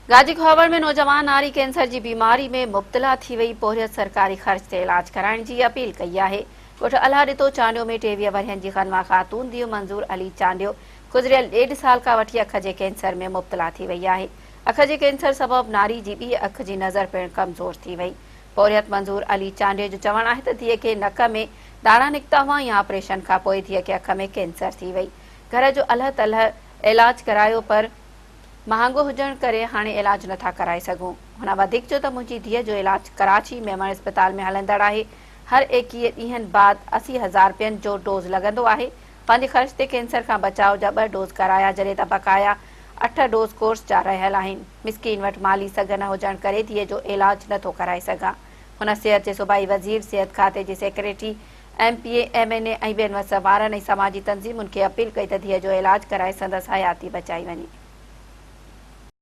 گاجي کهاوڙ ۾ نوجوان ناري ڪينسر جي بيماري ۾ مبتلا ٿي وئي، پورهيت سرڪاري خرچ تي علاج ڪرائڻ جي اپيل ڪئي آهي. ڳوٺ الهه ڏتو چانڊيو ۾ 23 ورهين جي غنويٰ خاتون ڌيء منظور علي چانڊيو گذريل ڏيڍ سال کان وٺي اک جي ڪينسر ۾ مبتلا ٿي وئي آهي. اک جي ڪينسر سبب ناري جي ٻي اک جي نظر پڻ ڪمزور ٿي وئي. پورهيت منظور علي چانڊيو جو چوڻ آهي ته ڌيء کي نڪ ۾ داڻا نڪتا هئا ۽ آپريشن کانپوء ڌيء کي اک ۾ ڪينسر ٿي وئي. گهر جو الهه تلهه علاج ڪرايو پر مهانگو هجڻ ڪري هاڻي علاج نٿا ڪرائي سگهون. هن وڌيڪ چيو ته منهنجي ڌيء جو علاج ڪراچي ميمڻ اسپتال ۾ هلندڙ آهي، هر 21 ڏينهن بعد 80 هزار رپين جو ڊوز لڳندو آهي، پنهنجي خرچ تي ڪينسر کان بچاء جا ٻه ڊوز ڪرايا جڏهن ته بقايا اٺ ڊوز ڪورس جا رهيل آهن، مسڪين وٽ مالي سگهه نه هجڻ ڪري ڌيء جو علاج نٿو ڪرائي سگهان. هن صحت جي صوبائي وزير، صحت کاتي جي secretary, M P A, M N A ۽ ٻين وس وارن ۽ سماجي تنظيمن کي اپيل ڪئي ته ڌيء جو علاج ڪرائي سندس حياتي بچائي وڃي.